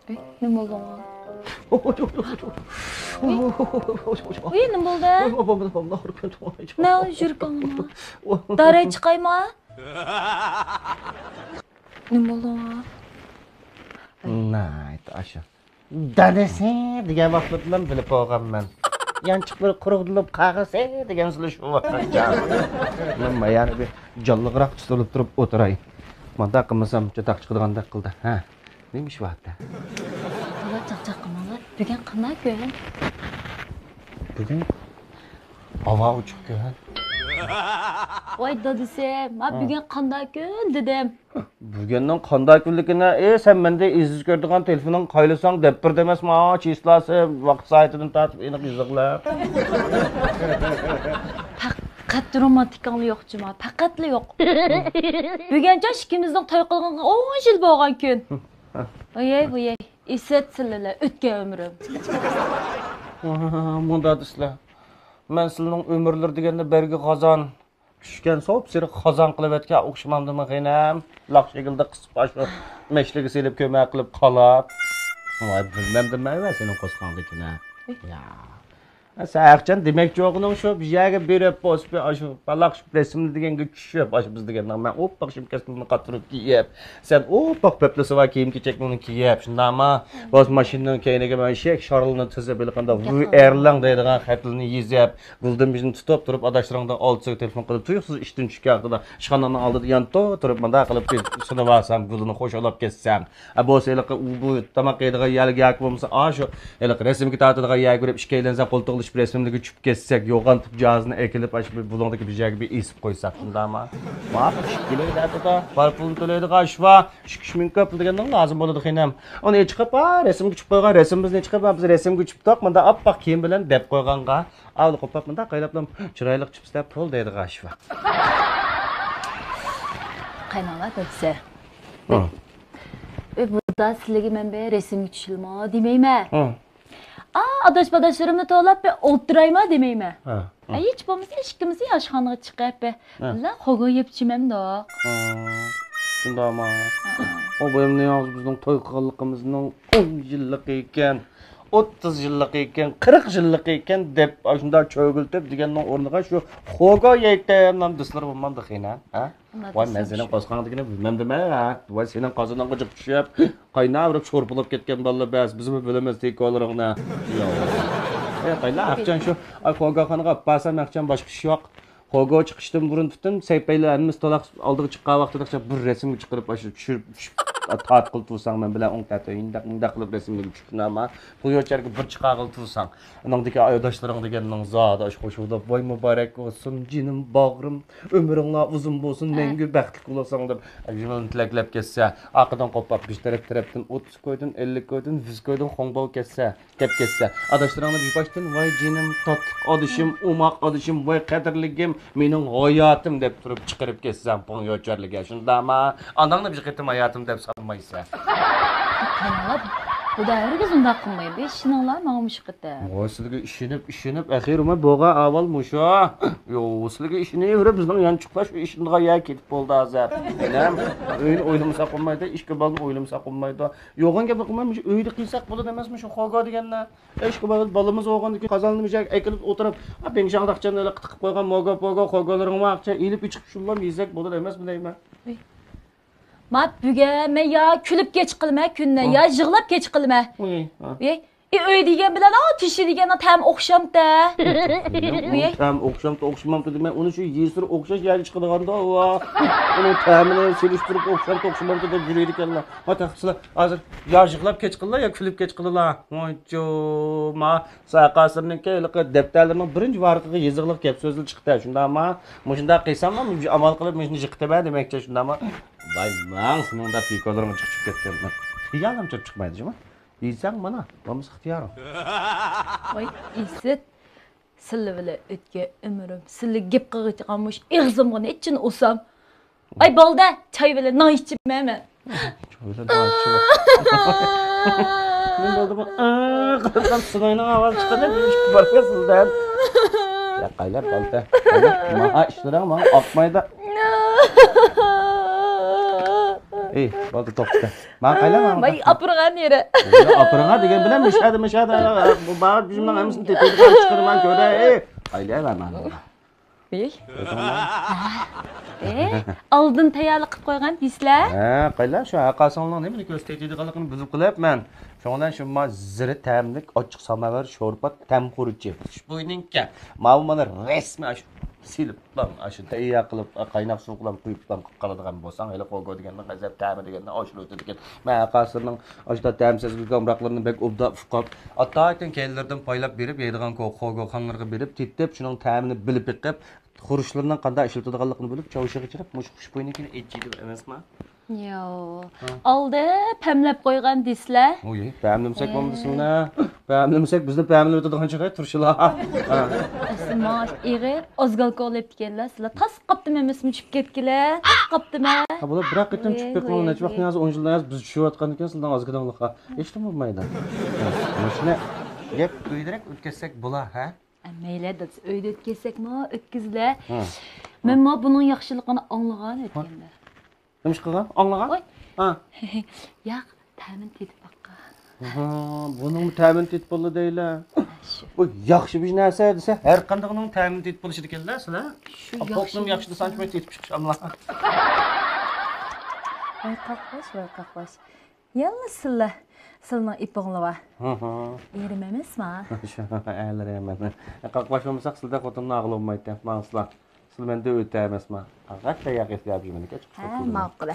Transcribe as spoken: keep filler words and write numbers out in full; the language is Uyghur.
ئەي، نېمە بولدۇڭ؟ ئەي، نېمە بولدى؟ نە، يۈرىكىڭ نېمە؟ دارەي چىقايما؟ نېمە بولدۇڭ؟ نايت ئاشۇ. دادىسى دېگەن ۋاقىتلىرىدىلا بىلىپ بولغانمەن. يانچۇقلىرى قۇرۇقلىنىپ قالغۇسى دېگەن سۆز شۇ ۋاقىتتا. مەن يەنە بىر جانلىقراق تۇتۇلۇپ تۇرۇپ ئولتۇراي. مۇنداق قىلمىسام چاتاق چىقىدىغاندەك قىلدى. ھە، نېمە ئىش بار؟ ئالا، چاقچاق قىلماڭلار. بۈگۈن قانداق كۈن؟ بۈگۈن ھاۋا ئوچۇق كۈن. ۋاي دادىسى، ما بۈگۈن قانداق كۈن دېدىم. بۈگۈننىڭ قانداق كۈنلۈكىنى، ئى، سەن مەندە ئىزىز كۆرىدىغان تېلېفونۇڭ قايلىساڭ دەپ بېرىدۇ ئەمەسمۇ، چىسلاسى، ۋاقىت سائىتىدىن تارتىپ ئېنىق يېزىقلاپ. پەقەت رومانتىكاڭلا يوق جۇما، پەقەتلا يوق. بۈگۈنچە ئىككىمىزنىڭ توي قىلغىنىغا ئون يىل بولغان كۈن. ۋايەي، ۋايەي، ئىسەت سىلىلەر ئۆتكەن ئۆمرۈم. مۇنداق دېسىلە، مەن سىلىنىڭ ئۆمۈرلىرى دېگەندە بەرگى قازان. چۈشكەن سوپسېرىق خازان قىلىۋەتكەن ئوخشىمامدىمۇ خېنىم؟ لاق شېكىلدە قىسىپ ئاشۇ مەشلىگە سېلىپ كۆمە قىلىپ قالاپ. ۋاي بىلمەمدىمەن ۋە سېنىڭ قوسقاڭدىكىنى. يا. سەن ھەقچان دېمەكچى بولغىنىڭ شۇ بىر يەرگە بېرىپ بوسۇپ ئاشۇ بالاق شۇ رەسىملە دېگەنگە چۈشۈپ ئاشۇ بىز دېگەننىڭ مەن ئوپپاق شىمكەسلىرىنى قاتۇرۇپ كىيىپ، سەن ئوپپاق پەپلىسى بار كىيىم كېچەكلىرىنى كىيىپ، شۇنداقمۇ؟ بولسا ماشىنىنىڭ كەينىگە مەن شەك شارلىنى تىزىپ ھېلىقانداق ۋۇ ئەرلەڭ دەيدىغان خەتلىرىنى يېزىپ، گۈلدىن بېشىنى تۇتۇپ تۇرۇپ، ئاداشلىرىڭدىن ئالتىسىغا تېلېفون قىلىپ، تۇيۇقسىز ئىشتىن چۈشكەن ۋاقتىدا ئىشخانىنىڭ ئالدىدا يانتۇ تۇرۇپ مۇنداق قىلىپ سۇنۇۋالساڭ، گۈلىنى خوشلاپ كەتسەڭ. ئە، بولسا ھېلىقى ئۇ بۇ تاماق يەيدىغان يەرگە ياكى بولمىسا ئاشۇ ھېلىقى رەسىمگە تارتىدىغان يەرگە بېرىپ ئىككىيلەنسەك قولتۇقلىشىپ رەسىملىرىگە چۈشۈپ كەتسەك، يوغان توپ جاھازىنى ئەكېلىپ ئاشۇ بۇلۇڭدىكى بىر يەرگە بىر ئېسىپ قويساق، شۇنداقمۇ؟ ماقۇل ئىككىيلەن دەپتۇ، بار پۇلنى تۆلەيدىغان ئىش بار، ئىككى ئۈچ مىڭ كوپل دېگەننىڭ لازىم بولىدۇ خېنىم. ئۇنى چىقىپ، ھا، رەسىمگە چۈشۈپ قويغان، رەسىمىمىزنى چىقىپ، ھا، بىز رەسىمگە چۈشۈپتۇق، مۇنداق ئاپئاق كىيىم بىلەن دەپ قويغانغا. ئاۋۇ قوپاپ مۇنداق قايلاپلا چىرايلىق چىپس دەپ پۇل دەيدىغان ئىش بار. قايناڭلار دەپسە. ھە. ئۆي بۇدا سىلىگە مەن بىر رەسىمگە چۈشىلىمۇ دېمەيمەن. ھە. ئا، ئاداش-باداشلىرىمنى توۋلاپ بىر ئولتۇرايما دېمەيمەن. ھە. ئە، ھېچ بولمىسا ئىككىمىز ئاشخانىغا چىقىپ بىر ھە. بىللە خوگو يەپ چۈشىمەمدۇق. ھە. شۇنداقما؟ ھە. ئۇ بۇيام نىياز بىزنىڭ توي قىلغانلىقىمىزنىڭ ئون يىللىقى ئىكەن، ئوتتۇز يىللىقى ئىكەن، قىرىق يىللىقى ئىكەن دەپ ئاشۇنداق چۆگۈلتۈپ دېگەننىڭ ئورنىغا شۇ خوگو يەيتەم نام دېسىلىرى بولمامدۇ خېنە؟ ھە؟ ۋاي، مەن سېنىڭ قوسقاڭدىكىنى بىلمەمدىمەن، ھە؟ ۋاي، سېنىڭ قازىنىڭغا جىق چۈشۈپ، قايناۋېرىپ شورپىلاپ كەتكەن بالىلار بەس، بىزمۇ بىلىمىز تىكولىرىڭنى. ياق. ئەي، قايلا، ھەقچان شۇ، ئاي، خوگاخانىغا ئاپارسام ھەقچان باشقا ئىش يوق. خوگو چىقىشتىن بۇرۇن پۈتۈن سەي-پەيلەر ھەممىسى تولا ئالدىغا چىققان ۋاقتىدا بىر رەسىمگە چىقىرىپ، ئاشۇ چۈشۈرۈپ، چۈشۈپ، تارتقىلى تۇرساڭ، مەن بىلەن ئوڭ تەتۈر، ئىنداق، ئىنداق قىلىپ رەسىمگە چۈشكىن ئەما. بۇ يوچارگە بىر چىقارغىلى تۇرساڭ. ئۇنىڭدىكى ئايداشلىرىڭ دېگەننىڭ زادى ئاشۇ خوشۇڭدا، ۋاي مۇبارەك بولسۇن، جېنىم، باغرىم، ئۆمرۈڭلار ئۇزۇن بولسۇن، مەڭگۈ بەختلىك بولسۇن دەپ، ئەجرىنى تىلەكلەپ كەتسە، ئارقىدىن قوپاپ بىر تەرەپ تەرەپتىن ئوتتۇز كويدىن، ئەللىك كويدىن، يۈز كويدىن خوڭ بولۇپ كەتسە، كەپ كەتسە، ئاداشلىرىڭنى بىر باشتىن، ۋاي جېنىم، تاتلىق ئادىشىم، ئوماق ئادىشىم، ۋاي قەدىرلىكىم، مېنىڭ ھاياتىم دەپ تۇرۇپ چىقىرىپ كەتسەڭ، پوڭ يوچارلىقى، شۇنداقما؟ ئاناڭنى بىر قېتىم ھاياتىم دەپ سانىمايسەن. قايناڭلار، خۇدا ھەرگىز ئۇنداق قىلمايدۇ. ئىشىنىڭلار ماڭا مۇشۇ قېتىم. ۋاي سىلىگە ئىشىنىپ، ئىشىنىپ، ئەخىرىمۇ بولغان ئەھۋال مۇشۇ. يو، سىلىگە ئىشىنىۋېرىپ بىزنىڭ يانچۇقلار شۇ ئىشىنىدىغان يەر كېتىپ بولدى ھازىر. ئىنەم، ئۆينى ئويلىمىساق بولمايدۇ، ئىككى بالىنى ئويلىمىساق بولمايدۇ. يوغان گەپنى قىلماي، مۇشۇ ئۆيدە قىلساق بولىدۇ ئەمەسمۇ شۇ خوگو دېگەننى؟ ئىشقا بارغىلى بالىمىز بولغاندىن كېيىن قازاننى مۇشۇ يەرگە ئەكېلىپ ئولتۇرۇپ، ھە، بىڭشاڭداقچەن ھېلىقى تىقىپ قويغان موگا پوگا خوگولىرىڭ بار، ئاقچا ئېلىپ ئىچىپ شۇلام يېسەك بولىدۇ ئەمەسمۇ دەيمەن. ما بۈگۈن مەن يا كۈلۈپ كەچ قىلىمەن كۈننى، يا يىغلاپ كەچ قىلىمەن. ئۇي، ھە. ئۇي، ئۆي دېگەن بىلەن ئا تىشى دېگەننىڭ تەمى ئوخشامتە؟ ئۇنىڭ تەمى ئوخشامتۇ ئوخشىمامتۇ دېمەي، ئۇنى شۇ يېسىرى ئوخشاش يەرگە چىقىدىغاندا، ۋا. ئۇنىڭ تەمىنى سېلىشتۇرۇپ ئوخشامتۇ ئوخشىمامتۇ دەپ يۈرىدىكەنلەر. ما تېخى سىلەر ھازىر يا يىغلاپ كەچ قىلىلا يا كۈلۈپ كەچ قىلىلا. ۋاي جۇما. ساقاسىرنىڭكى ھېلىقى دەپتەرلىرىنىڭ بىرىنچى ۋارىقىغا يېزىقلىق گەپ سۆزلەر چىقتى، شۇنداقما؟ مۇشۇنداق قىلساملا، مۇشۇ ئامال قىلىپ، مۇشۇنى يىقىتىمەن دېمەكچى، شۇنداقما؟ ۋاي ماڭ، سېنىڭ دەپ پىكولىرىڭ چىقىپ كەتكەن. خىيالىم چىقىپ چىقمايدۇ، جۇما. يېسەڭ مانا، بولمىسا ئىختىيارىڭ. ۋاي ئىسىت، سىلى بىلەن ئۆتكەن ئۆمرۈم، سىلى گەپ قىلغىچە مۇشۇ ئېغىزىمغا نەچچىنى ئۇسام. ئاي، بولدى، چاي بىلەن نان ئىچىمەن مەن. چاي بىلەن نان ئىچىمەن. نېمە بولدى بۇ؟ ئىي، قىلسام سۇناينىڭ ئاۋازى چىقىدۇ، بىر ئىككى بارغا سىلدەن. يا قايلا، بولدى. ماڭا ئىشلىرىڭ ماڭا ئاقمايدۇ. ئەي، بولدى، توختىدى. ماڭا قايلا، ماڭا. ۋاي، ئاپىرىڭغا نېرى. ئاپىرىڭغا دېگەن بىلەن مۇشەدە، مۇشەدە، بۇ بار بىزنىڭ ھەممىسىنى تېتىدىغان چىقىرىمەن، كۆرە. ئەي، قايلا، ماڭا. ئەي، ئالدىن تەييارلىق قىلىپ قويغان دېسىلە. ھە، قايلا، شۇ ھەققاسىڭلارنىڭ نېمىنى كۆز تېتىدىغانلىقىنى بىلىپ قېلىپ مەن. شۇڭا شۇ ما زىرى تەملىك ئاچچىق ساماۋار شورپا تەم خۇرۇچى. خۇشبۇينىڭكى. ماۋۇ مانا رەسمىي ئاشۇ سېلىپلام، ئاشۇ تەييار قىلىپ، قايناق سۇ بىلەن قۇيۇپلام قىلىپ قالىدىغان بولساڭ، ھېلى خوگو دېگەننىڭ غەزەپ تەمى دېگەننى ئاشۇرۇۋېتىدىكەن. مەن ھەققاسىنىڭ ئاشۇنداق تەمسىز ئامراقلىرىنى بەك ئوبدان ئۇقۇپ، ئاتايتىن كەينىلىرىدىن پايلاپ بېرىپ، يەيدىغان خو-، خوگو خانلىرىغا بېرىپ تېتىپ، شۇنىڭ تەمىنى بىلىپ بېقىپ، خۇرۇچلىرىنىڭ قانداق ئىشلىتىدىغانلىقىنى بىلىپ، چاۋشىغا چىرىپ، مۇشۇ خۇشبۇينىڭكىنى ئېچىيدۇ ئەمەسما؟ ياۋ. ھە. ئالدى پەملەپ قويغان دېسىلە. ئۇي، پەملىمىسەك بولمىدى سىلنى. پەملىمىسەك بىزنى پەملىۋېتىدىغان چىقاي تۇرشىلا. ھە. ئەسلى ماڭا ئېغىر ئازگالكا ئولۇپ دېگەنلەر سىلەر تاس قاپتىمەن ئەمەسمۇ چۈشۈپ كەتكىلە. تاس قاپتىمەن. ھە، بولۇپ بىر قېتىم چۈشۈپ كەتكەن نەچچە ۋاقىت ھازىر ئون يىلدىن ھازىر بىز چۈشۈۋاتقاندىكىن سىلەرنىڭ ئازگىداڭلىققا. ھېچنېمە بولمايدۇ. مۇشۇنى گەپ ئۆيدىرەك ئۆتكەزسەك بولا، ھە؟ مەيلى، دادىسى ئۆيدە ئۆتكۈزسەكمۇ ئۆتكۈزىلە. ھە. مەنمۇ بۇنىڭ ياخشىلىقىنى ئاڭلىغان ئۆتكەندە. نېمە ئىش قىلغان؟ ئاڭلىغان؟ ۋاي. ھە. ياق، تەمىنى تېتىپ باققان. ھە، بۇنىڭمۇ تەمىنى تېتىپ بولدى دەيلى. شۇ. بۇ ياخشى بىر نەرسە دېسە، ھەر قاندىقىنىڭ تەمىنى تېتىپ بولۇشىدىكەنلە سىلەر. شۇ پوقنىمۇ ياخشى دېسەڭ، شۇ تېتىپ چىقىش ئاللا. ۋاي قاقباش، ۋاي قاقباش. يەنىلا سىلە، سىلىنىڭ ئېپىڭلىۋا. ھە، ھە. ئېرىم ئەمەسما؟ شۇ، ئەرلىرى ئەمەس. قاقباش بولمىساق سىلدە خوتۇننى ئاغىلى بولمايتتى. ماڭسىلا. سىلى مەندە ئۆتە ئەمەسما؟ پەقەت تەييار قىلىپ بەرگىنىكەن. ھە، ماقۇل.